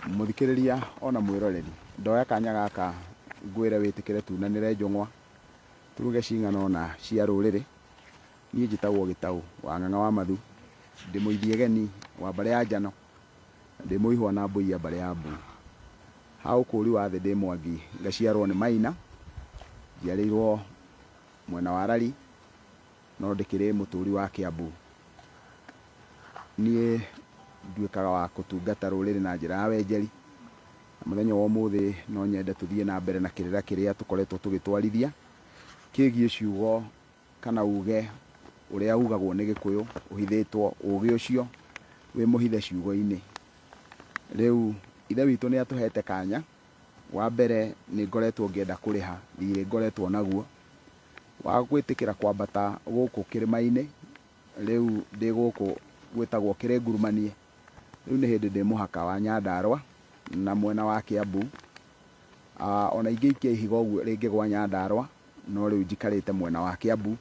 Mũthikĩrĩria ona mwĩroreri, ndoya kanya gaka ngwĩre wĩtĩkĩre tunanĩre njũng'wa, turuge cing'ana ona cia rũrĩrĩ. Niĩ njĩtagwo Gĩtaũ wa Ng'ang'a wa Mathu, ndĩ mũithiegeni wa mbarĩ ya Njano, na ndĩ mũihwa na mbũi ya mbarĩ ya Mbu. Ha ũkũri wa thĩ ndĩ Mwangi, ngaciarwo nĩ Maina, njiarĩirwo mwena wa Rari, no ndĩkĩrĩ mũtũri wa Kiambu. Niĩ nduĩkaga wa kũtungata rũrĩrĩ na njĩra ya wenjeri, na mũthenya wa ũmũthĩ no nyende tũthiĩ na mbere na kĩrĩra kĩrĩa tũkoretwo tũgĩtwarithia kĩgiĩ ciugo kana uge ũrĩa ugagwo nĩ Gĩkũyũ ũhithĩtwo ũgĩ ũcio wĩ mũhithe ciugo-inĩ. Rĩu ithe witũ nĩ atũhete kanya. Wa mbere nĩ ngoretwo ngĩenda kũrĩha thirĩ ngoretwo naguo wa gwĩtĩkĩra kwambata gũkũ kĩrĩma-inĩ. Rĩu ndĩ gũkũ gwĩtagwo Kĩrĩngurumanie. Rĩu nĩ hĩndĩ ndĩ mũhaka wa Nyandarũa na mwena wa Kiambu. Ona ingĩikia ihiga ũguo rĩngĩgwa Nyandarũa, no rĩu njikarĩte mwena wa Kiambu.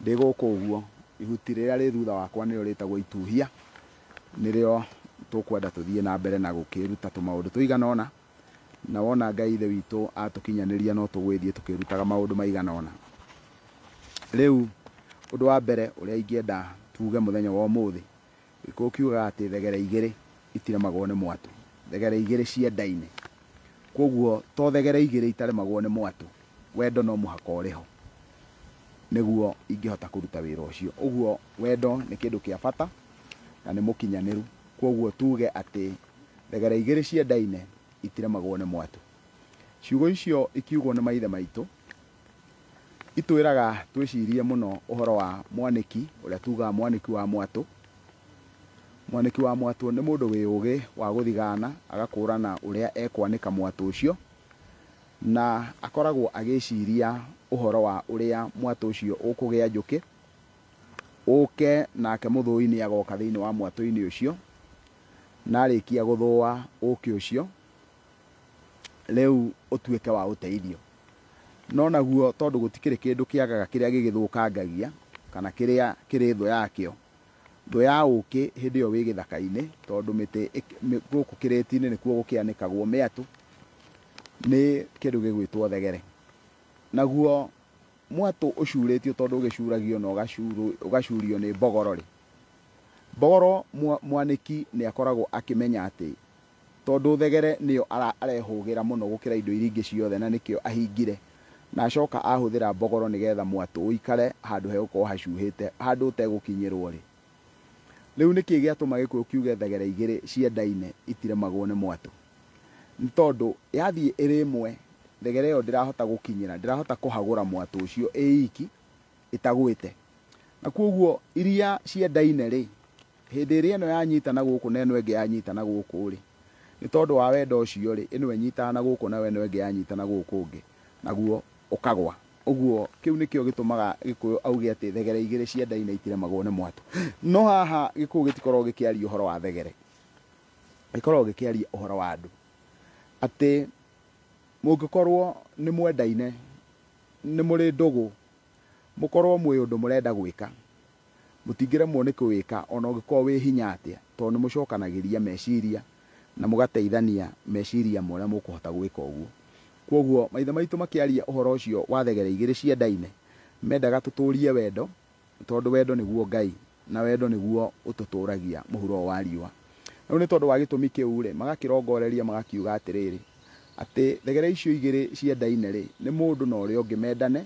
Ndĩ gũkũ ũguo, ihuti rĩrĩa rĩ thutha wakwa nĩrĩo rĩtagwo ituhia, nĩrĩo tũkwenda tũthiĩ na mbere na gũkĩruta tũmaũndũ tũigana ũna, na wona Ngai ithe witũ atũkinyanĩria no tũgwĩthiĩ tũkĩrutaga maũndũ maigana ũna. Rĩu ũndũ wa mbere ũrĩa ingĩenda tuge mũthenya wa ũmũthĩ, Gĩkũyũ kiugaga atĩ thegere igĩrĩ itiremagwo nĩ mwatũ, thegere igĩrĩ ciendaine. Koguo to thegere igĩrĩ itaremagwo nĩ mwatũ, wendo no mũhaka ũrĩ ho nĩguo ingĩhota kũruta wĩra ũcio. Ũguo wendo nĩ kĩndũ kĩa bata na nĩ mũkinyanĩru. Koguo tuge atĩ thegere igĩrĩ ciendaine itiremagwo nĩ mwatũ. Ciugo icio ikiugwo nĩ maithe maitũ itwĩraga twĩcirie mũno ũhoro wa mwanĩki ũrĩa tugaga mwanĩki wa mwatũ. Mwanĩki wa mwatũ nĩ mũndũ wĩ ũgĩ wa gũthigana, agakũrana ũrĩa ekwanĩka mwatũ ũcio, na akoragwo agĩciria ũhoro wa ũrĩa mwatũ ũcio ũkũgĩa njũkĩ, ũke nake mũthũi nĩ agoka thĩinĩ wa mwatũ-inĩ ũcio, na arĩkia gũthũa ũkĩ ũcio, rĩu ũtuĩke wa ũteithio. No naguo tondũ gũtikĩrĩ kĩndũ kĩagaga kĩrĩa gĩgĩthũkangagia kana kĩrĩa kĩrĩ thũ yakĩo, thũ ya ũkĩ hĩndĩ ĩyo wĩ gĩthaka-inĩ, tondũ mĩtĩ gũkũ kĩrĩti-inĩ nĩkuo gũkĩanĩkagwo mĩatũ, nĩ kĩndũ gĩgwĩtwo thegere. Naguo mwatũ ũcurĩtio tondũ ũgĩcuragio na ũgacurio nĩ mbogoro rĩ, mbogoro mwanĩki nĩ akoragwo akĩmenya atĩ tondũ thegere nĩyo arehũgĩra mũno gũkĩra indo iria ingĩ ciothe, na nĩkĩo ahingire, na acoka ahũthĩra mbogoro nĩgetha mwatũ ũikare handũ hegũkorwo hacuhĩte, handũ ũtegũkinyĩrwo rĩ. Rĩu nĩkĩ gĩatũma Gĩkũyũ kiuge thegere igĩrĩ ciendaine itiremagwo nĩ mwatũ? Nĩ tondũ yathiĩ ĩrĩ ĩmwe, thegere ĩyo ndĩrahota gũkinyĩra, ndĩrahota kũhagũra mwatũ ũcio ĩ iki ĩtagwĩte. Na koguo iria ciendaine rĩ, hĩndĩ ĩrĩa ĩno yanyita na gũkũ na ĩno ĩngĩ yanyita na gũkũ rĩ, nĩ tondũ wa wendo ũcio rĩ, ĩno ĩnyitaga na gũkũ nayo ĩno ĩngĩ yanyita na gũkũ ũngĩ, naguo ũkagwa. Ũguo kĩu nĩkĩo gĩtũmaga Gĩkũyũ auge atĩ thegere igĩrĩ ciendaine itiremagwo nĩ mwatũ. No haha Gĩkũyũ gĩtikoragwo gĩkĩaria ũhoro wa thegere, gĩkoragwo gĩkĩaria ũhoro wa andũ, atĩ mũngĩkorwo nĩ mwendaine, nĩ mũrĩ ndũgũ, mũkorwo mwĩ ũndũ mũrenda gwĩka, mũtingĩremwo nĩ kũwĩka ona ũngĩkorwo wĩ hinya atĩa, tondũ nĩ mũcokanagĩria meciria na mũgateithania meciria ma ũrĩa mũkũhota gwĩka ũguo. Koguo maithe maitũ makĩaria ũhoro ũcio wa thegere igĩrĩ ciendaine, mendaga tũtũrie wendo, tondũ wendo nĩguo Ngai, na wendo nĩguo ũtũtũragia mũhuro wa riũa. Rĩu nĩ tondũ wa gĩtũmi kĩu rĩ, magakĩrongoreria magakiuga atĩrĩrĩ, atĩ thegere icio igĩrĩ ciendaine rĩ, nĩ mũndũ na ũrĩa ũngĩ mendane,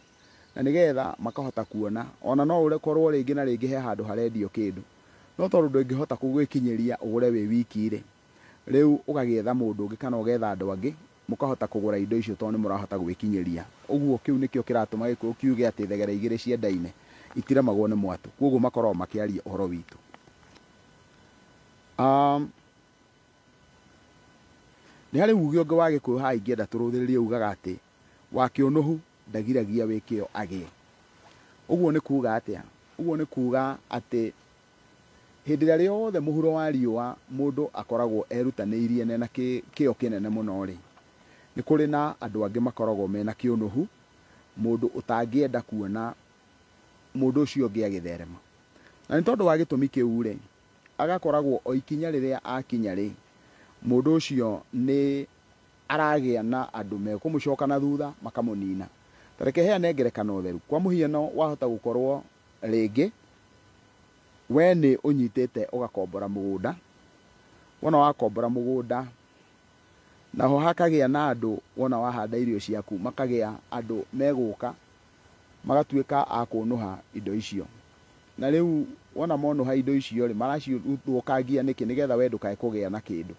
na nĩgetha makahota kuona ona no ũkorwo rĩngĩ na rĩngĩ he handũ harendio kĩndũ, no tondũ ndũngĩhota gũgĩkinyĩria ũgũre wĩ wiki rĩ, rĩu ũgagĩetha mũndũ ũngĩ kana ũgetha andũ angĩ, mũkahota kũgũra indo icio tondũ nĩ mũrahota gwĩkinyĩria. Ũguo kĩu nĩkĩo kĩratũma Gĩkũyũ kiuge atĩ thegere igĩrĩ ciendaine itiremagwo nĩ mwatũ. Koguo makoragwo makĩaria ũhoro witũ. Nĩ harĩ uge ũngĩ wa Gĩkũyũ haha ingĩenda tũrũthĩrĩrie, ugaga atĩ wa kĩũnũhu ndagiragia wĩ kĩo agĩe. Ũguo nĩ kuga atĩa? Ũguo nĩ kuga atĩ hĩndĩ ĩrĩa rĩothe mũhuro wa riũa mũndũ akoragwo erutanĩirie na ena kĩo kĩnene mũno rĩ, nĩ kũrĩ na andũ angĩ makoragwo mena kĩũnũhu, mũndũ ũtangĩenda kuona mũndũ ũcio ũngĩ agĩtherema. Na nĩ tondũ wa gĩtũmi kĩu rĩ, agakoragwo o ikinya rĩrĩa akinya rĩ, Mũndũ ũcio nĩ aragĩa na andũ mekũmũcoka na thutha makamũnina. Ta reke heane ngerekano theru. Kwa mũhiano wahota gũkorwo rĩngĩ we nĩ ũnyitĩte ũgakombora mũgũnda. Wona wakombora mũgũnda, naho hakagĩa na andũ wona wahanda irio ciaku, makagĩa andũ megũka magatuĩka a kũnũha indo icio. Na rĩu wona monũha indo icio rĩ, maracithũkangia nĩkĩ? Nĩgetha we ndũkae kũgĩa na kĩndũ.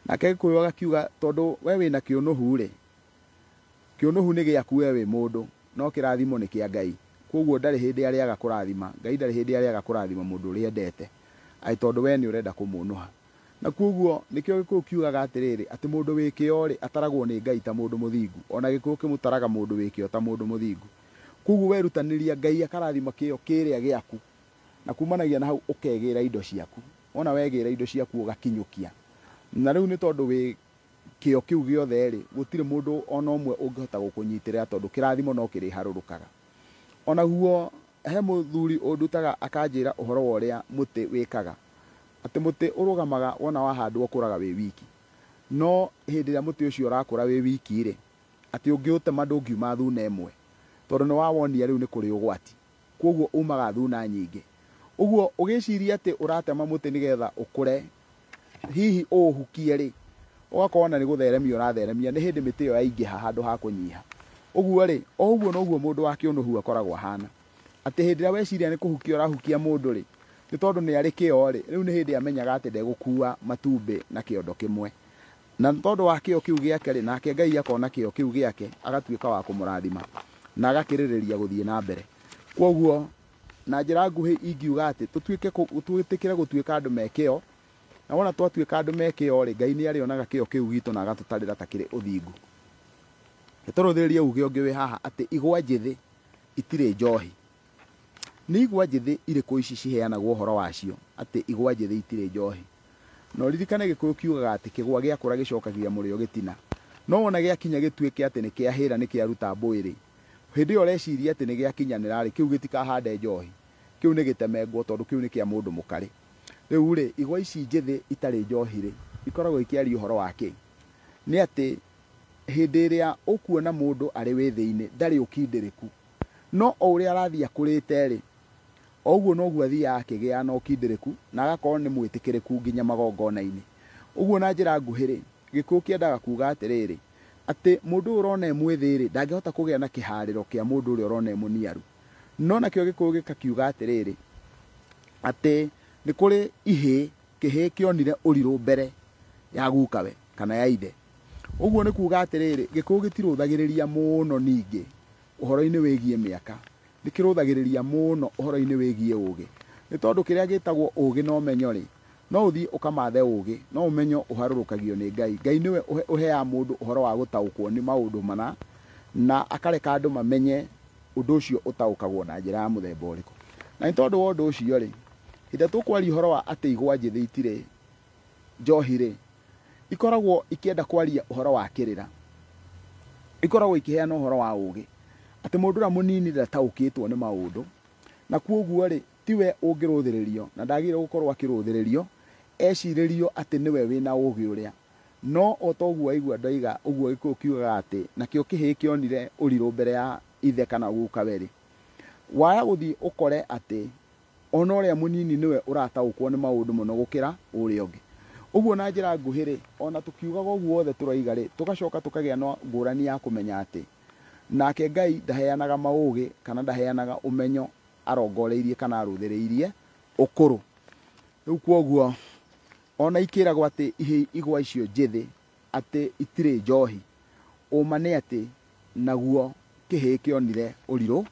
Nake Gĩkũyũ agakiuga tondũ we wĩna kĩũnũhu rĩ, kĩũnũhu nĩ gĩaku we wĩ mũndũ, no kĩrathimo nĩ kĩa Ngai. Koguo ndarĩ hĩndĩ arĩaga kũrathima, Ngai ndarĩ hĩndĩ arĩaga kũrathima mũndũ ũrĩa endete, atĩ tondũ we nĩ ũrenda kũmũnũha. Na koguo nĩkĩo Gĩkũyũ kiugaga atĩrĩrĩ, atĩ mũndũ wĩ kĩo rĩ, ataragwo nĩ Ngai ta mũndũ mũthingu. Ona Gĩkũyũ kĩmũtaraga mũndũ wĩ kĩo ta mũndũ mũthingu. Koguo werutanĩria Ngai akarathima kĩo kĩrĩa gĩaku, na kumanagia na hau ũkegĩra indo ciaku. Wona wegĩra indo ciaku ũgakinyũkia. Na rĩu nĩ tondũ wĩ kĩo kĩu gĩothe rĩ, gũtirĩ mũndũ ona ũmwe ũngĩhota gũkũnyitĩrĩra tondũ kĩrathimo no kĩrĩharũrũkaga. Onaguo he mũthuri ũndutaga akanjĩra ũhoro wa ũrĩa mũtĩ wĩkaga. Atĩ mũtĩ ũrũgamaga wona wahandwo ũkũraga wĩ wiki. No hĩndĩ ĩrĩa mũtĩ ũcio ũrakũra wĩ wiki rĩ, atĩ ũngĩũtema ndũngiuma thuna ĩmwe, tondũ nĩ wawonia rĩu nĩ kũrĩ ũgwati. Koguo umaga thuna nyingĩ. Ũguo ũgĩciria atĩ ũratema mũtĩ nĩgetha ũkũre, hihi ũũhukie rĩ, ũgakorwo ona nĩ gũtheremia ũratheremia, nĩ hĩndĩ mĩtĩ ĩyo yaingĩha handũ ha kũnyiha. Ũguo rĩ, o ũguo noguo mũndũ wa kĩũnũhu akoragwo ahana. Atĩ hĩndĩ ĩrĩa weciria nĩ kũhukia ũrahukia mũndũ rĩ, nĩ tondũ nĩ arĩ kĩo rĩ, rĩu nĩ hĩndĩ amenyaga atĩ ndegũkua matumbĩ na kĩondo kĩmwe. Na nĩ tondũ wa kĩo kĩu gĩake rĩ, nake Ngai akona kĩo kĩu gĩake, agatuĩka wa kũmũrathima na agakĩrĩrĩria gũthiĩ na mbere. Koguo na njĩra nguhĩ ingiuga atĩ tũtuĩke twĩtĩkĩre gũtuĩka andũ me kĩo, na wona twatuĩka andũ me kĩo rĩ, Ngai nĩ arĩonaga kĩo kĩu gitũ na agatũtarĩra ta kĩrĩ ũthingu. Tũrũthĩrĩrie uge ũngĩ wĩ haha atĩ igwa njĩthĩ itirĩ njohi. Nĩ igwa njĩthĩ irĩkũ ici ciheanagwo ũhoro wacio atĩ igwa njĩthĩ itirĩ njohi? Na ũririkane Gĩkũyũ kiugaga atĩ kĩgwa gĩakũra gĩcokagia mũrĩo gĩtina. No wona gĩakinya gĩtuĩke atĩ nĩ kĩahĩra nĩ kĩaruta mbũĩ rĩ, hĩndĩ ĩyo ũreciria atĩ nĩ gĩakinyanĩra rĩ, kĩu gĩtikahande njohi. Kĩu nĩ gĩtemengwo tondũ kĩu nĩ kĩa mũndũ mũkarĩ. Rĩu rĩ, igwa ici njĩthĩ itarĩ njohi rĩ, ikoragwo ikĩaria ũhoro wa kĩ? Nĩ atĩ hĩndĩ ĩrĩa ũkuona mũndũ arĩ wĩthĩ-inĩ ndarĩ ũkindĩrĩku. No o ũrĩa arathiĩ akũrĩte rĩ, o ũguo noguo athiaga akĩgĩaga na ũkindĩrĩku na agakorwo nĩ mwĩtĩkĩrĩku nginya magongona-inĩ. Ũguo na njĩra nguhĩ rĩ, Gĩkũyũ kĩendaga kuga atĩrĩrĩ, atĩ mũndũ ũyũ ũrona e mwĩthĩ rĩ, ndangĩhota kũgĩa na kĩharĩro kĩa mũndũ ũrĩa ũrona e mũniaru. No nakĩo Gĩkũyũ gĩkakiuga atĩrĩrĩ, atĩ nĩ kũrĩ ihĩĩ, kĩhĩĩ kĩonire ũrirũ mbere ya gukawe kana ya ithe. Ũguo nĩ kuga atĩrĩrĩ, Gĩkũyũ gĩtirũthagĩrĩria mũno ningĩ ũhoro-inĩ wĩgiĩ mĩaka, nĩ kĩrũthagĩrĩria mũno ũhoro-inĩ wĩgiĩ ũgĩ. Nĩ tondũ kĩrĩa gĩtagwo ũgĩ na ũmenyo rĩ, no ũthiĩ ũkamathe ũgĩ, no ũmenyo ũharũrũkagio nĩ Ngai. Ngai nĩwe ũheaga mũndũ ũhoro wa gũtaũkwo nĩ maũndũ mana, na akareka andũ mamenye ũndũ ũcio ũtaũkagwo na njĩra ya mũthemba ũrĩkũ. Na nĩ tondũ wa ũndũ ũcio rĩ, hĩndĩ ĩrĩa tũkwaria ũhoro wa atĩ igwa njĩthĩ itirĩ njohi rĩ, ikoragwo ikĩenda kwaria ũhoro wa kĩrĩra. Ikoragwo ikĩheana ũhoro wa ũgĩ, atĩ mũndũ ũrĩa mũnini ndataũkĩtwo nĩ maũndũ, na koguo rĩ, tiwe ũngĩrũthĩrĩrio, na ndagĩrĩirwo gũkorwo akĩrũthĩrĩrio, ecirĩrio atĩ nĩwe wĩna ũgĩ ũrĩa. No o ta ũguo waigua ndoiga ũguo Gĩkũyũ kiugaga atĩ nakĩo kĩhĩĩ kĩonire ũrirũ mbere ya ithe kana gukawe rĩ, waya gũthiĩ ũkore atĩ ona ũrĩa mũnini nĩwe ũrataũkwo nĩ maũndũ mũno gũkĩra ũrĩa ũngĩ. Ũguo na njĩra nguhĩ rĩ, ona tũkiugaga ũguo wothe tũroiga rĩ, tũgacoka tũkagĩa na ngũrani ya kũmenya atĩ nake Ngai ndaheanaga maũgĩ kana ndaheanaga ũmenyo arongoreirie kana arũthĩrĩirie ũkũrũ. Rĩu koguo ona ikĩragwo atĩ ihĩĩ igwa icio njĩthĩ atĩ itirĩ njohi, ũma nĩ atĩ naguo kĩhĩĩ kĩonire ũrirũ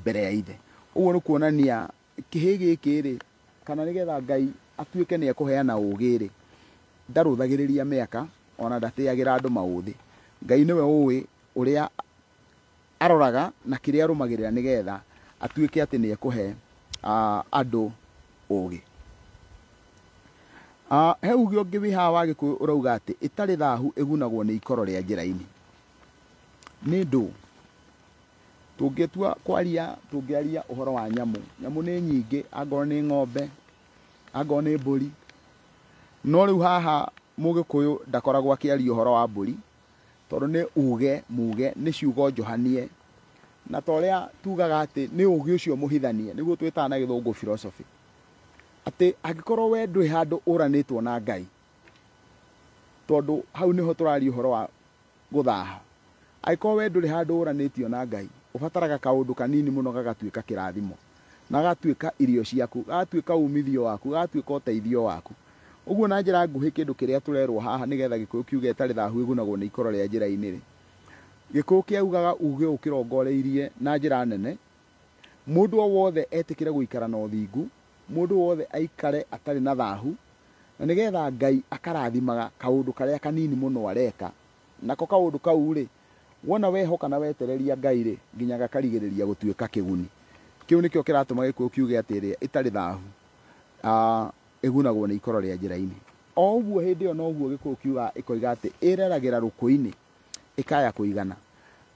mbere ya ithe. Ũguo nĩ kuonania kĩhĩĩ gĩkĩ rĩ, kana nĩgetha Ngai atuĩke nĩ ekũheana ũgĩ rĩ, ndarũthagĩrĩria mĩaka ona ndatĩagĩra andũ maũthĩ. Ngai nĩwe ũĩ ũrĩa aroraga na kĩrĩa arũmagĩrĩra nĩgetha atuĩke atĩ nĩ ekũhe andũ ũgĩ. He uge ũngĩ wĩ haha wa Gĩkũyũ ũrauga atĩ ĩtarĩ thahu ĩgunagwo nĩ ikoro rĩa njĩra-inĩ. Nĩ ndũ tũngĩtua kwaria, tũngĩaria ũhoro wa nyamũ. Nyamũ nĩ nyingĩ, angorwo nĩ ng'ombe, angorwo nĩ mbũri. No rĩu haha Mũgĩkũyũ ndakoragwo akĩaria ũhoro wa mbũri, tondũ nĩ uge muge, nĩ ciugo njohanie, na ta ũrĩa tugaga atĩ nĩ ũgĩ ũcio mũhithanie, nĩguo twĩtaga na gĩthũngũ philosophy. Atĩ angĩkorwo we ndwĩ handũ ũranĩtwo na Ngai, tondũ hau nĩho tũraria ũhoro wa gũthaha. Angĩkorwo we ndũrĩ handũ ũranĩtio na Ngai, ũbataraga kaũndũ kanini mũno gagatuĩka kĩrathimo, na gagatuĩka irio ciaku, gagatuĩka umithio waku, gagatuĩka ũteithio waku. Ũguo na njĩra nguhĩ kĩndũ kĩrĩa tũrerwo haha nĩgetha Gĩkũyũ kiuge ĩtarĩ thahu ĩgunagwo nĩ ikoro rĩa njĩra-inĩ rĩ, Gĩkũyũ kĩaugaga uge ũkĩrongoreirie na njĩra nene, mũndũ o wothe etĩkĩre gũikara na ũthingu, mũndũ wothe aikare atarĩ na thahu, na nĩgetha Ngai akarathimaga kaũndũ karĩa kanini mũno areka. Nako kaũndũ kau rĩ, wona wehoka na wetereria Ngai rĩ, nginya gakarigĩrĩria gũtuĩka kĩguni. Kĩu nĩkĩo kĩratũma Gĩkũyũ kiuge atĩ ĩrĩa ĩtarĩ thahu ĩgunagwo nĩ ikoro rĩa njĩra-inĩ. O ũguo hĩndĩ ĩyo noguo Gĩkũyũ kiuga ĩkoiga atĩ ĩreragĩra rũkũ-inĩ ĩkaya kũigana.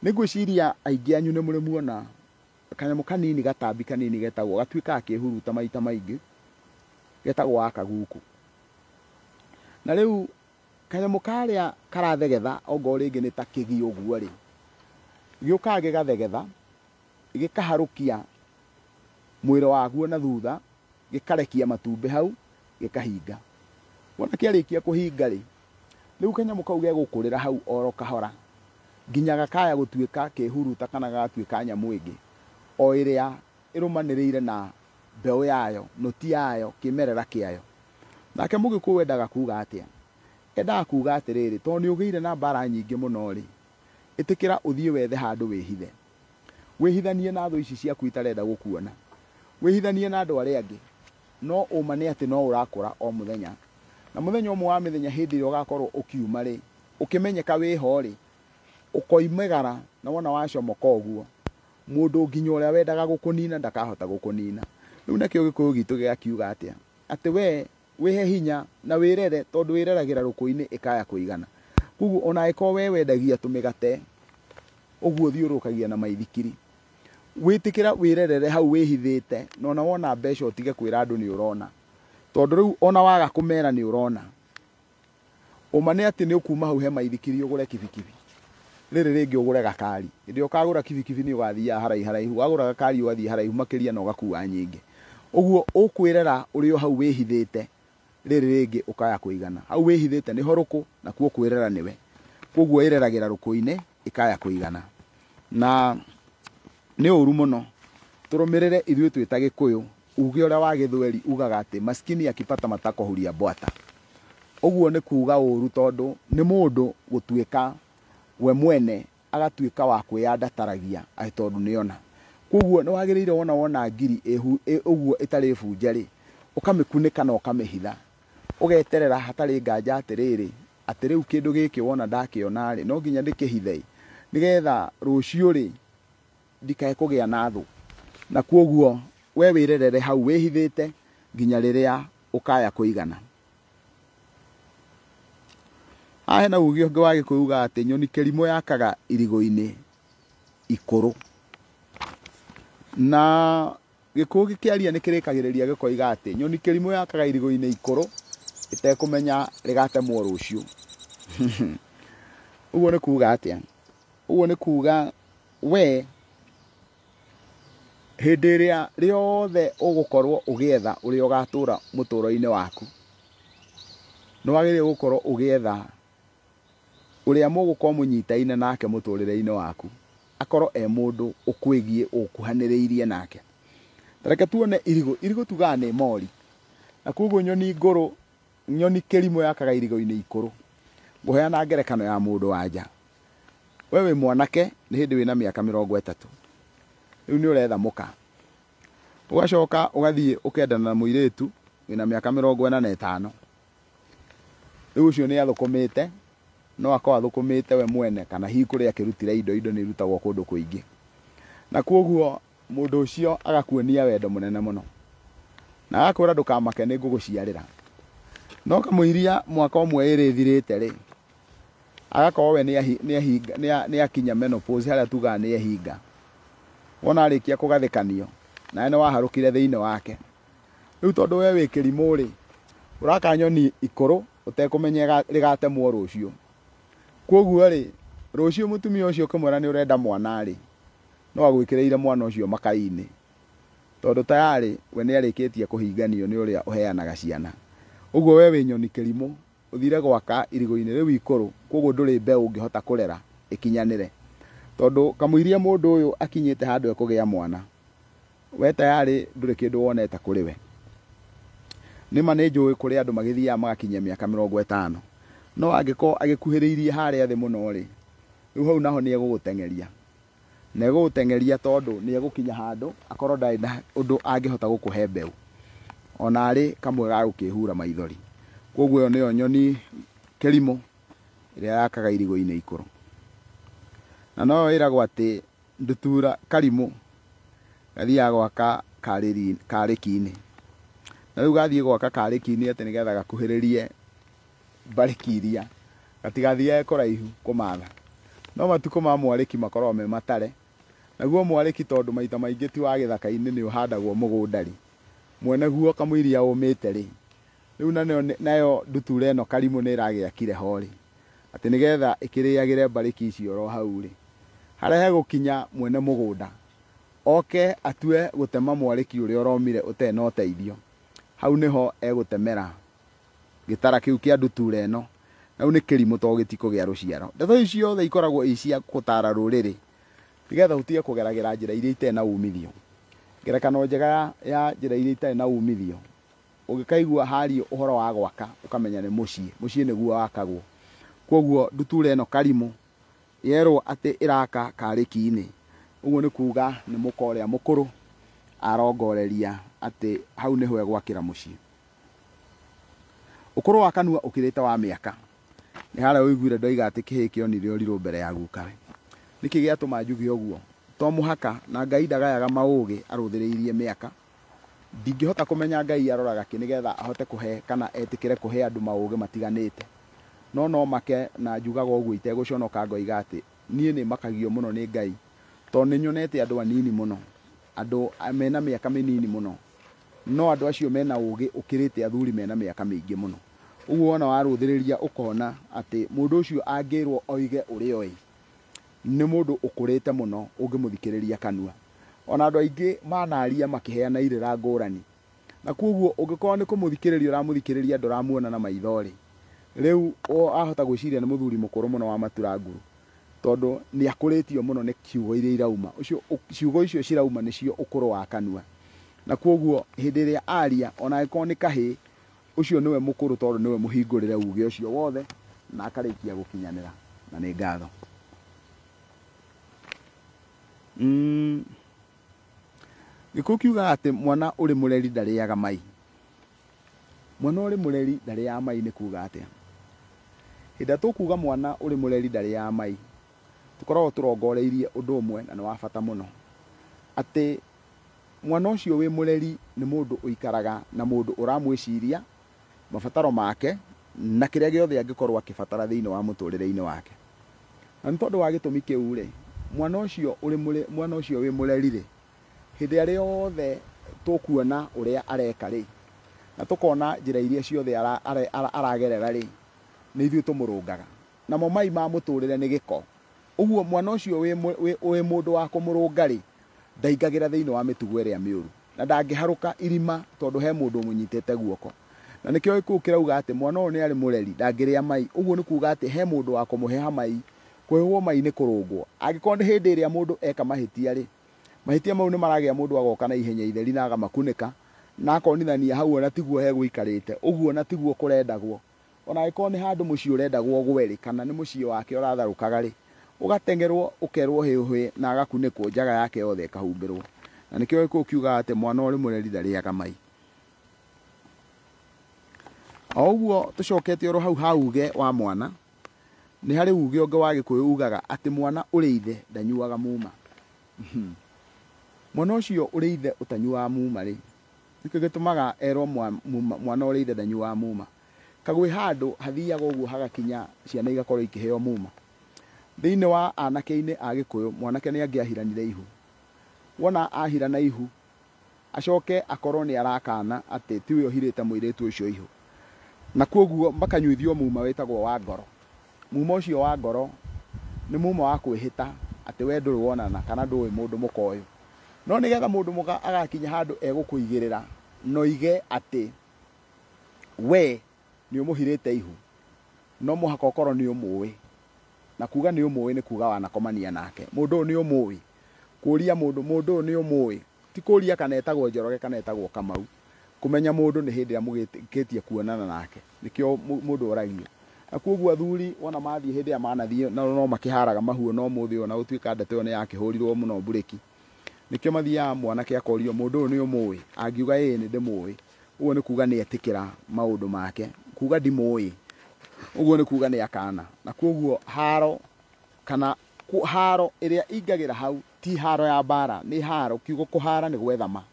Nĩ ngwĩciria aingĩ anyu nĩ mũrĩ muona kanyamũ kanini, gatambi kanini getagwo, gatuĩkaga kĩhuruta maita maingĩ, getagwo wa kaguku. Na rĩu kanyamũ karĩa karathegetha ongorwo rĩngĩ nĩ ta kĩgi ũguo rĩ, gĩũkaga gĩgathegetha, gĩkaharũkia mwĩrĩ waguo na thutha, gĩkarekia matumbĩ hau, gĩkahinga. Wona kĩarĩkia kũhinga rĩ, rĩu kanyamũ kau gegũkũrĩra hau oro kahora, nginya gakaya gũtuĩka kĩhuruta kana gagatuĩka nyamũ ĩngĩ, o ĩrĩa ĩrũmanĩrĩire na mbeũ yayo, nũti yayo, kĩmerera kĩayo. Nake Mũgĩkũyũ endaga kuga atĩa? Endaga kuga atĩrĩrĩ, tondũ nĩ ũgĩire na mbara nyingĩ mũno rĩ, ĩtĩkĩra ũthiĩ wethe handũ wĩhithe. Wĩhithanie na thũ ici ciaku itarenda gũkuona. Wĩhithanie na andũ arĩa angĩ. No ũma nĩ atĩ no ũrakũra o mũthenya. Na mũthenya ũmwe wa mĩthenya hĩndĩ ĩrĩa ũgakorwo ũkiuma rĩ, ũkĩmenyeka wĩho rĩ, ũkoimagara na wona wacomoka ũguo, mũndũ nginya ũrĩa wendaga gũkũnina ndakahota gũkũnina. Rĩu nakĩo Gĩkũyũ gitũ gĩgakiuga atĩa? Atĩ we wĩhe hinya na wĩrere, tondũ wĩreragĩra rũkũ-inĩ ĩkaya kũigana. Koguo ona angĩkorwo we wendagia tũmĩgate ũguo ũthiũrũrũkagia na maithikiri, wĩtĩkĩra wĩrerere hau wĩhithĩte, na ona wona mbeca ũtige kwĩra andũ nĩ ũrona, tondũ rĩu ona waga kũmera nĩ ũrona, ũma nĩ atĩ nĩ ũkuma hau he maithikiri ũgũre kibikibi, rĩrĩ rĩngĩ ũgũre gakari. Hĩndĩ ĩrĩa ũkagũra kibikibi nĩ ũgathiaga haraihu haraihu, wagũra gakari ũgathiĩ haraihu makĩria na ũgakua nyingĩ. Ũguo ũkwĩrera ũrĩ o hau wĩhithĩte, rĩrĩ rĩngĩ ũkaya kũigana. Hau wĩhithĩte nĩho rũkũ, nakuo kwĩrera nĩwe. Koguo ĩreragĩra rũkũ-inĩ ĩkaya kũigana. Na nĩ ũru mũno tũrũmĩrĩre ithuĩ twĩ ta Gĩkũyũ uge ũrĩa wa Gĩthweri ugaga atĩ maskini akipata matako huria mbwata. Ũguo nĩ kuga ũru, tondũ nĩ mũndũ gũtuĩka we mwene agatuĩka wa kwĩyandataragia atĩ tondũ nĩona. Koguo nĩ wagĩrĩire wona wona ngiri ũguo ĩtarĩ bunje rĩ, ũkamĩkunĩka na ũkamĩhitha, ũgeterera hatarĩ nganja atĩrĩrĩ, atĩ rĩu kĩndũ gĩkĩ wona ndakĩona rĩ, no nginya ndĩkĩhithe nĩgetha rũciũ rĩ ndikae kũgĩa na thũ. Na koguo we wĩrerere hau wĩhithĩte nginya rĩrĩa ũkaya kũigana. Haha hena uge ũngĩ wa Gĩkũyũ ugaga atĩ nyoni kĩrimũ yakaga irigũ-inĩ ikũrũ. Na Gĩkũyũ gĩkĩaria nĩ kĩrĩkagĩrĩria gĩkoiga atĩ nyoni kĩrimũ yakaga irigũ-inĩ ikũrũ ĩtekũmenya rĩgatemwo rũciũ. Ũguo nĩ kuga atĩa? Ũguo nĩ kuga we hĩndĩ ĩrĩa rĩothe ũgũkorwo ũgĩetha ũrĩa ũgatũra mũtũro-inĩ waku, nĩ wagĩrĩire gũkorwo ũgĩetha ũrĩa mũgũkorwo mũnyitaine nake mũtũrĩre-inĩ waku, akorwo e mũndũ ũkwĩgiĩ ũkuhanĩrĩirie nake. Ta reke tuone irigũ. Irigũ tugaga nĩ mori, na koguo nyoni ngũrũ, nyoni kĩrimũ yakaga irigũ-inĩ ikũrũ. Ngũheana ngerekano ya mũndũ wa nja. We wĩ mwanake, nĩ hĩndĩ wĩna mĩaka 30, rĩu nĩ ũretha mũka, ũgacoka ũgathiĩ ũkendana na mũirĩtu wĩna mĩaka 45. Rĩu ũcio nĩ athũkũmĩte, no akorwo athũkũmĩte we mwene, kana hihi kũrĩa akĩrutire indo, indo nĩ irutagwo kũndũ kũingĩ. Na koguo mũndũ ũcio agakuonia wendo mũnene mũno, na agakwĩra ndũkamake nĩ ngũgũciarĩra. No kamũiria mwaka ũmwe ĩrĩ ĩthirĩte rĩ, agakorwo we nĩ akinya menopause, harĩa tugaga nĩ ehinga. Wona arĩkia kũgathĩkanio, nawe nĩ waharũkire thĩinĩ wake. Rĩu tondũ we wĩ kĩrimũ rĩ, Ũraka nyoni ikũrũ ũtekũmenya rĩgatemwo rũciũ. Kwoguo rĩ, rũciũ mũtumia ũcio ũkĩmwĩra nĩ ũrenda mwana rĩ, no agwĩkĩrĩire mwana ũcio makai-inĩ. Tondũ tayarĩ we nĩ arĩkĩtie kũhinganio nĩ ũrĩa ũheanaga ciana. Ũguo we wĩ nyoni kĩrimũ, ũthire gwaka irigũ-inĩ rĩu ikũrũ, kwoguo ndũrĩ mbeũ ũngĩhota kũrera ĩkinyanĩre. Tondũ kamũiria mũndũ ũyũ akinyĩte handũ ekũgĩa mwana, we tayarĩ ndũrĩ kĩndũ wonete kũrĩ we. Nĩma nĩ njũĩ kũrĩ andũ magĩthiaga magakinyia mĩaka 50. No angĩkorwo agĩkuhĩrĩirie harĩa thĩ mũno rĩ, rĩu hau naho nĩ egũgũteng'eria. Na egũgũteng'eria tondũ nĩ egũkinya handũ akorwo ndarĩ na ũndũ angĩhota gũkũhe mbeũ. Ona arĩ kamwe ga gũkĩhura maithori. Kwoguo ĩyo nĩyo nyoni kĩrimũ ĩrĩa yakaga irigũ-inĩ ikũrũ. Na noyo ĩragwo atĩ ndutura karimũ gathiaga gwaka karĩki-inĩ. Na rĩu gathiĩ gwaka karĩki-inĩ atĩ nĩgetha gakuhĩrĩrie mbarĩki iria, gatigathiage kũraihu kũmatha. No matukũ ma mwarĩki makoragwo me matare. Naguo mwarĩki tondũ maita maingĩ ti wa gĩthaka-inĩ nĩ ũhandagwo mũgũnda rĩ, mwene guo kamũiria ũmĩte rĩ, rĩu nayo ndutura ĩno karimũ nĩ ĩragĩakire ho rĩ, atĩ nĩgetha ĩkĩrĩagĩre mbarĩki icio oro hau rĩ, harĩa hegũkinya mwene mũgũnda oke atue gũtema mwarĩki ũrĩa ũromire ũtarĩ na ũteithio, hau nĩho egũtemera gĩtara kĩu kĩa ndutura ĩno. Na rĩu nĩ kĩrimũ tondũ gĩtikũgĩa rũciaro. Ndeto ici ciothe ikoragwo i cia gũtara rũrĩrĩ nĩgetha ũtige kũgeragĩra njĩra iria itarĩ na umithio. Ngerekano njega ya njĩra iria itarĩ na umithio, ũngĩkaigua hario ũhoro wa gwaka ũkamenya nĩ mũciĩ, mũciĩ nĩguo wakagwo. Kwoguo ndutura ĩno karimũ yerwo atĩ ĩraka karĩki-inĩ, ũguo nĩ kuga nĩ mũka ũrĩa mũkũrũ arongoreria atĩ hau nĩho egwakĩra mũciĩ. Ũkũrũ wa kanua ũkĩrĩte wa mĩaka. Nĩ harĩa ũiguire ndoiga atĩ kĩhĩĩ kĩonire ũrirũ mbere ya gukawe. Nĩkĩ gĩatũma njuge ũguo? To mũhaka na Ngai ndagayaga maũgĩ arũthĩrĩirie mĩaka. Ndingĩhota kũmenya Ngai aroraga kĩ nĩgetha ahote kũhe kana etĩkĩre kũhe andũ maũgĩ matiganĩte. No no make na njugaga ũguo itegũconoka ngoiga atĩ niĩ nĩ makagio mũno nĩ Ngai, tondũ nĩ nyonete andũ anini mũno, andũ mena mĩaka mĩnini mũno, no andũ acio mena ũgĩ ũkĩrĩte athuri mena mĩaka mĩingĩ mũno. Ũguo wona warũthĩrĩria ũkona atĩ mũndũ ũcio angĩrwo oige ũrĩa oĩ, nĩ mũndũ ũkũrĩte mũno ũngĩmũthikĩrĩria kanua. Ona andũ aingĩ manaria makĩheana irĩra ngũrani. Na kwoguo ũngĩkorwo nĩ kũmũthikĩrĩria ũramũthikĩrĩria ndũramuona na maitho rĩ, rĩu ahota gwĩciria nĩ mũthuri mũkũrũ mũno wa matura nguru, tondũ nĩ akũrĩtio mũno nĩ ciugo iria irauma. Ũcio ciugo icio cirauma nĩcio ũkũrũ wa kanua. Na kwoguo hĩndĩ ĩrĩa aria ona angĩkorwo nĩ kahĩĩ, ũcio nĩwe mũkũrũ tondũ nĩwe mũhingũrĩre uge ũcio wothe na akarĩkia gũkinyanĩra. Na nĩ ngatho. Gĩkũyũ kiugaga atĩ mwana ũrĩ mũreri ndarĩaga mai. Mwana ũrĩ mũreri ndarĩaga mai nĩ kuga atĩa? Hĩndĩ ĩrĩa tũkuga mwana ũrĩ mũreri ndarĩaga mai, tũkoragwo tũrongoreirie ũndũ ũmwe na nĩ wa bata mũno. Atĩ mwana ũcio wĩ mũreri nĩ mũndũ ũikaraga na mũndũ ũramwĩciria mabataro make na kĩrĩa gĩothe angĩkorwo akĩbatara thĩinĩ wa mũtũrĩre-inĩ wake. Na nĩ tondũ wa gĩtũmi kĩu rĩ, mwana ũcio ũrĩ mwana ũcio wĩ mũreri rĩ, hĩndĩ ĩrĩa yothe tũkuona ũrĩa areka rĩ, na tũkona njĩra iria ciothe aragerera rĩ, nĩ ithuĩ tũmũrũngaga. Namo mai ma mũtũrĩre nĩ gĩko. Ũguo mwana ũcio wĩ mũndũ wa kũmũrũnga rĩ, ndaingagĩra thĩinĩ wa mĩtugo ĩrĩa mĩũru. Na ndangĩharũka irima tondũ he mũndũ ũmũnyitĩte guoko. Na nĩkĩo gĩkũyũ kĩrauga atĩ mwana ũyũ nĩ arĩ mũreri, ndangĩrĩa mai. Ũguo nĩ kuga atĩ he mũndũ wa kũmũheha mai. Kũhehwo mai nĩ kũrũngwo. Angĩkorwo nĩ hĩndĩ ĩrĩa mũndũ eka mahĩtia rĩ, mahĩtia mau nĩ maragĩa mũndũ agoka na ihenya itheri na agamakunĩka, na akonithania hau ona tiguo hegũikarĩte, ũguo ona tiguo kũrendagwo. Ona angĩkorwo nĩ handũ mũciĩ ũrendagwo ũgwe rĩ, kana nĩ mũciĩ wake ũratharũkaga rĩ, ũgateng'erwo ũkerwo hĩũhĩ na agakunĩkwo njaga yake yothe ĩkahumbĩrwo. Na nĩkĩo gĩkũyũ kiugaga atĩ mwana ũrĩ mũreri ndarĩaga mai. O ũguo tũcokete oro hau ha uge wa mwana, nĩ harĩ uge ũngĩ wa Gĩkũyũ ugaga atĩ mwana ũrĩ ithe ndanyuaga muma. Mwana ũcio ũrĩ ithe ũtanyuaga muma rĩ, nĩkĩo gĩtũmaga erwo mwana ũrĩ ithe ndanyuaga muma. Kagwĩ handũ hathiaga ũguo hagakinya ciana igakorwo ikĩheo muma. Thĩinĩ wa anake-inĩ a Gĩkũyũ, mwanake nĩ angĩahiranire ihu. Wona ahirana ihu, acoke akorwo nĩ arakana atĩ tiwe ũhirĩte mũirĩtu ũcio ihu. Na kwoguo makanyuithio muma wĩtagwo wa ngoro. Muma ũcio wa ngoro nĩ muma wa kwĩhĩta atĩ we ndũrĩ wonana kana ndũĩ mũndũ mũka ũyũ. No nĩgetha mũndũ mũka agakinya handũ egũkũigĩrĩra na oige atĩ we nĩ ũmũhirĩte ihu, no mũhaka ũkorwo nĩ ũmũĩ. Na kuga nĩ ũmũĩ nĩ kuga wanakomania nake. Mũndũ ũyũ nĩ ũmũĩ. Kũria mũndũ, mũndũ ũyũ nĩ ũmũĩ, ti kũria kana etagwo Njoroge kana etagwo Kamau. Kũmenya mũndũ nĩ hĩndĩ ĩrĩa mũgĩkĩtie kuonana nake, nĩkĩo mũndũ oragio. Na kwoguo athuri wona mathiĩ hĩndĩ ĩrĩa manathiĩ na no makĩharaga mahu ona ũmũthĩ ũyũ, na gũtuĩka ndeto ĩyo nĩ yakĩhũrirwo mũno mburĩki. Nĩkĩo mathiaga mwanake akorio mũndũ ũyũ nĩ ũmũĩ, angiuga ĩĩ nĩ ndĩmũĩ, ũguo nĩ kuga nĩ etĩkĩra maũndũ make. Kuga ndimũĩ, ũguo nĩ kuga nĩ akana. Na kwoguo haro kana haro ĩrĩa ingagĩra hau ti haro ya mbara, nĩ haro, kiugo kũhara nĩ gwetha ma.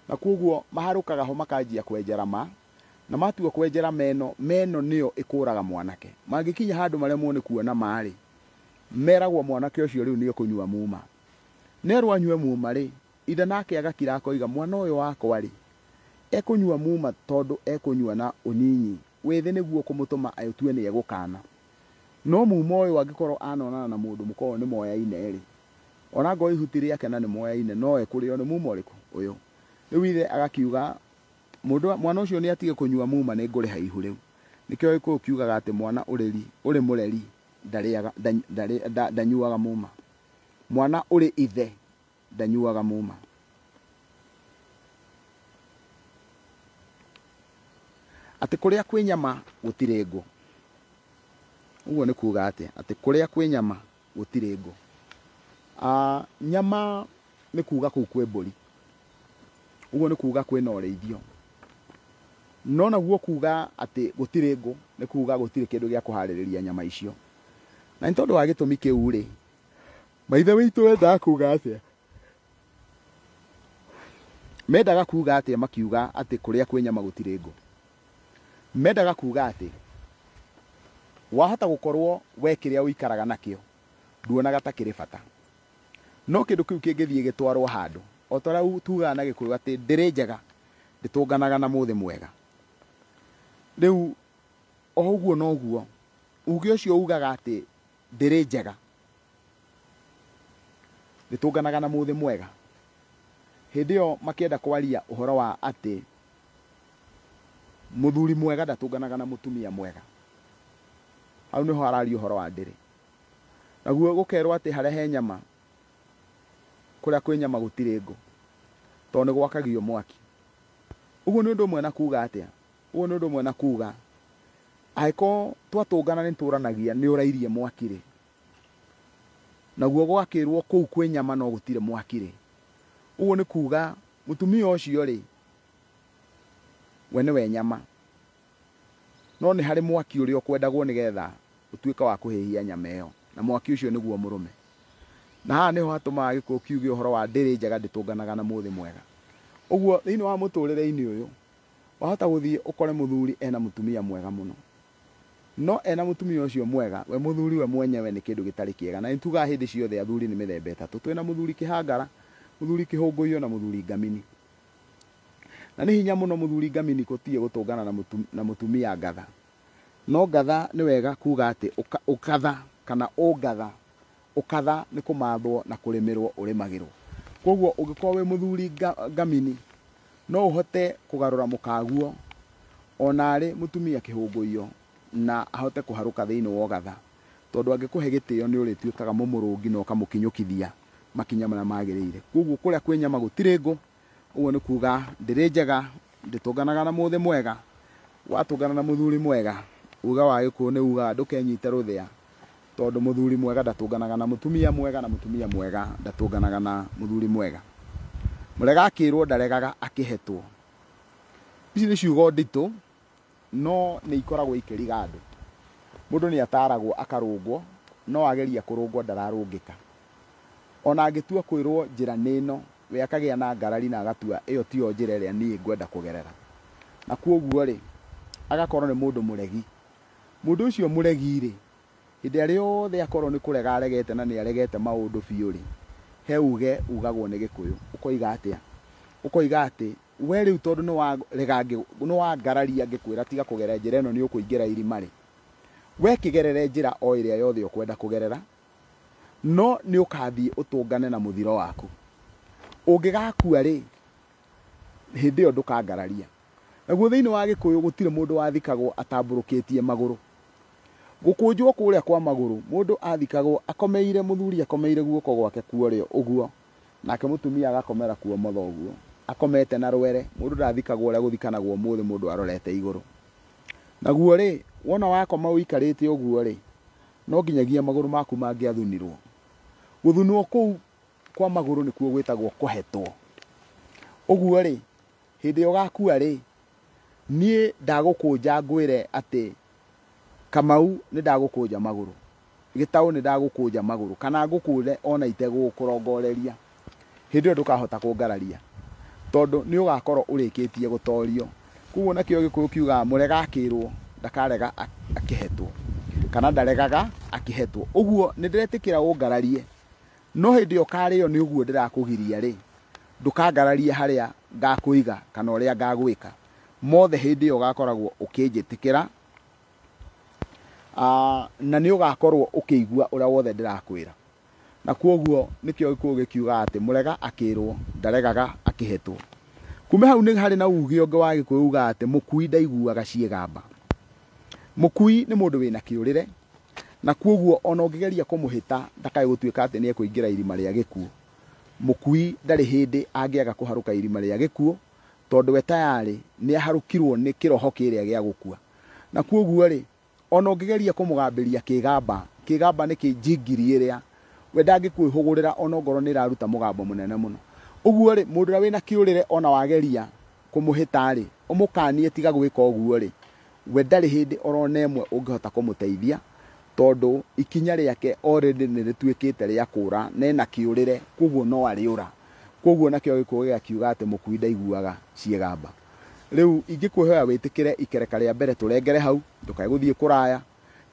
Na kwoguo maharũkaga ho makanjia kwenjera ma, na matua kwenjera meno, meno nĩyo ĩkũraga mwanake. Mangĩkinya handũ maremwo nĩ kuona ma-rĩ, meragwo mwanake ũcio rĩu nĩ ekũnyua muma. Nerwo anyue muma rĩ, ithe nake agakira akoiga mwana ũyũ wakwa rĩ, ekũnyua muma tondũ ekũnyua na ũnyinyi, wĩthĩ nĩguo kũmũtũma atue nĩ egũkana. No muma ũyũ angĩkorwo anonana na mũndũ mũka ũyũ nĩ moyaine rĩ, ona ngorwo ihuti rĩake na nĩ moyaine, no ekũrĩo nĩ muma ũrĩkũ? Ũyũ. Rĩu ithe agakiuga mũndũ mwana ũcio nĩ atige kũnyua muma, nĩ ngũrĩha ihu rĩu. Nĩkĩo Gĩkũyũ kiugaga atĩ mwana ũrĩ mũreri ndarĩaga, ndanyuaga muma. Mwana ũrĩ ithe ndanyuaga muma. Atĩ kũrĩa kwĩ nyama gũtirĩ ngũ. Ũguo nĩ kuga atĩa? Atĩ kũrĩa kwĩ nyama gũtirĩ ngũ. Nyama nĩ kuga kũu kwĩ mbũri. Ũguo nĩ kuga kwĩna ũrĩithio. No naguo kuga atĩ gũtirĩ ngũ nĩ kuga gũtirĩ kĩndũ gĩa kũharĩrĩria nyama icio. Na nĩ tondũ wa gĩtũmi kĩu rĩ, maithe witũ wendaga kuga atĩa? Mendaga kuga atĩa makiuga atĩ kũrĩa kwĩ nyama gũtirĩ ngũ? Mendaga kuga atĩ wahota gũkorwo we kĩrĩa ũikaraga nakĩo nduonaga ta kĩrĩ bata. No kĩndũ kĩu kĩngĩthiĩ gĩtwarwo handũ, o ta ũrĩa tugaga na Gĩkũyũ atĩ ndĩrĩ njega ndĩtũnganaga na mũthĩ mwega. Rĩu o ũguo noguo uge ũcio ugaga atĩ ndĩrĩ njega ndĩtũnganaga na mũthĩ mwega. Hĩndĩ ĩyo makĩenda kwaria ũhoro wa atĩ mũthuri mwega ndatũnganaga na mũtumia mwega. Hau nĩho hararia ũhoro wa ndĩrĩ. Naguo gũkerwo atĩ harĩa he nyama, kũrĩa kwĩ nyama gũtirĩ ngũ, tondũ nĩ gwakagio mwaki. Ũguo nĩ ũndũ ũmwe na kuga atĩa? Ũguo nĩ ũndũ ũmwe na kuga angĩkorwo twatũngana nĩ tũranagia nĩ ũrairie mwaki rĩ, naguo gwakĩrwo kũu kwĩ nyama no gũtirĩ mwaki rĩ, ũguo nĩ kuga mũtumia ũcio rĩ, we nĩwe nyama, no nĩ harĩ mwaki ũrĩa ũkwendagwo nĩgetha ũtuĩke wa kũhĩhia nyama ĩyo, na mwaki ũcio nĩguo mũrũme. Na haha nĩho hatũmaga Gĩkũyũ kiuge ũhoro wa ndĩrĩ njega ndĩtũnganaga na mũthĩ mwega. Ũguo thĩinĩ wa mũtũrĩre-inĩ ũyũ wahota gũthiĩ ũkore mũthuri ena mũtumia mwega mũno, no ena mũtumia ũcio mwega, we mũthuri we mwenyewe nĩ kĩndũ gĩtarĩ kĩega. Na nĩtugaga hĩndĩ ciothe athuri nĩ mĩthemba ĩtatũ, twĩna mũthuri kĩhangara, mũthuri kĩhũngũiyo na mũthuri ngamini. Na nĩ hinya mũno mũthuri ngamini gũtirĩ gũtũngana na mũtumia ngatha. No ngatha nĩ wega kuga atĩ ũkatha kana ũngatha. Ũkatha nĩ kũmathwo na kũrĩmĩrwo ũrĩmagĩrwo. Kwoguo ũngĩkorwo wĩ mũthuri ngamini, no ũhote kũgarũra mũkaguo ona arĩ mũtumia kĩhũngũiyo na ahote kũharũka thĩinĩ wa ũgatha. Tondũ angĩkũhe gĩtĩo nĩ ũrĩtuĩkaga mũmũrũngi na ũkamũkinyũkithia makinya marĩa magĩrĩire. Kwoguo kũrĩa kwĩ nyama gũtirĩ ngũ, ũguo nĩ kuga ndĩrĩ njega ndĩtũnganaga na mũthĩ mwega. Watũngana na mũthuri mwega, uga wa Gĩkũyũ nĩ ugaga ndũkenyite rũthĩa, tondũ mũthuri mwega ndatũnganaga na mũtumia mwega, na mũtumia mwega ndatũnganaga na mũthuri mwega. Mũrega akĩrwo ndaregaga akĩhetwo. Ici nĩ ciugo nditũ, no nĩ ikoragwo ikĩriga andũ. Mũndũ nĩ ataragwo akarũngwo, no ageria kũrũngwo ndararũngĩka. Ona angĩtua kwĩrwo njĩra nĩ ĩno, we akagĩa na ngarari na agatua ĩyo tiyo njĩra ĩrĩa niĩ ngwenda kũgerera. Na kwoguo rĩ, agakorwo nĩ mũndũ mũregi. Mũndũ ũcio mũregi rĩ, hĩndĩ ĩrĩa yothe akorwo nĩ kũrega aregete na nĩ aregete maũndũ biũ rĩ, he uge ugagwo nĩ Gĩkũyũ. Ũkoiga atĩa? Ũkoiga atĩ We rĩu tondũ nĩ warega nĩ wangararia ngĩkwĩra tiga kũgera njĩra ĩno nĩ ũkũingĩra irima rĩ, we kĩgerere njĩra o ĩrĩa yothe ũkwenda kũgerera, no nĩ ũkathiĩ ũtũngane na mũthiro waku. Ũngĩgakua rĩ, hĩndĩ ĩyo ndũkangararia. Naguo thĩinĩ wa Gĩkũyũ gũtirĩ mũndũ wathikagwo atambũrũkĩtie magũrũ. Gũkũnjwo kũrĩa kwa magũrũ, mũndũ athikagwo akomeire, mũthuri akomeire guoko gwake kuorĩo ũguo, nake mũtumia agakomera kuomotho ũguo, akomete na rwere. Mũndũ ndathikagwo ũrĩa gũthikanagwo ũmũthĩ mũndũ arorete igũrũ. Naguo rĩ, wona wakoma ũikarĩte ũguo rĩ, no nginyagia magũrũ maku mangĩathunirwo. Gũthunwo kũu kwa magũrũ nĩkuo gwĩtagwo kũhetwo. Ũguo rĩ, hĩndĩ ĩrĩa ũgakua rĩ, niĩ ndagũkũnja ngwĩre atĩ Kamau nĩ ndagũkũnja magũrũ, Gĩtaũ nĩ ndagũkũnja magũrũ, kana ngũkũnje ona itegũkũrongoreria, hĩndĩ ĩyo ndũkahota kũngararia, tondũ nĩ ũgakorwo ũrĩkĩtie gũtorio. Koguo nakĩo Gĩkũyũ kiugaga mũrega akĩrwo ndakarega akĩhetwo, kana ndaregaga akĩhetwo. Ũguo nĩ ndĩretĩkĩra ũngararie, no hĩndĩ ĩyo ũkarĩo nĩ ũguo ndĩrakũgiria rĩ, ndũkangararie harĩa ngakũiga kana ũrĩa ngagwĩka. Mothe hĩndĩ ĩyo ũgakoragwo ũkĩnjĩtĩkĩra, na nĩ ũgakorwo ũkĩigua ũrĩa wothe ndĩrakwĩra. Na kwoguo nĩkĩo Gĩkũyũ gĩkiugaga atĩ mũrega akĩrwo ndaregaga akĩhetwo. Kuma hau nĩ harĩ na uge ũngĩ wa Gĩkũyũ ugaga atĩ mũkui ndaiguaga ciĩgamba. Mũkui nĩ mũndũ wĩna kĩũrĩre, na kwoguo ona ũngĩgeria kũmũhĩta ndakae gũtuĩka atĩ nĩ ekũingĩra irima rĩa gĩkuũ. Mũkui ndarĩ hĩndĩ angĩaga kũharũka irima rĩa gĩkuũ, tondũ we tayarĩ nĩ aharũkirwo nĩ kĩroho kĩrĩa gĩa gũkua. Na kwoguo rĩ, ona ũngĩgeria kũmũgambĩria kĩgamba, kĩgamba nĩ kĩnjingiri ĩrĩa we ndangĩkwĩhũgũrĩra ona ongorwo nĩ ĩraruta mũgambo mũnene mũno. Ũguo rĩ, mũndũ ũrĩa wĩna kĩũrĩre ona wageria kũmũhĩta rĩ, ũmũkanie tiga gwĩka ũguo rĩ, we ndarĩ hĩndĩ orona ĩmwe ũngĩhota kũmũteithia, tondũ ikinya rĩake already nĩ rĩtuĩkĩte rĩa kũra na ena kĩũrĩre, kwoguo no arĩũra. Kwoguo nakĩo Gĩkũyũ gĩgakiuga atĩ mũkui ndaiguaga ciĩgamba. Rĩu ingĩkwĩhoya wĩtĩkĩre ikereka rĩa mbere tũrengere hau, ndũkae gũthiĩ kũraya.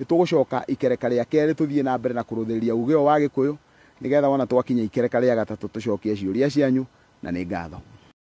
Nĩ tũgũcoka ikereka rĩa kerĩ tũthiĩ na mbere na kũrũthĩrĩria uge ũyũ wa Gĩkũyũ, nĩgetha wona twakinya ikereka rĩa gatatũ tũcokie ciũria cianyu, na nĩ ngatho.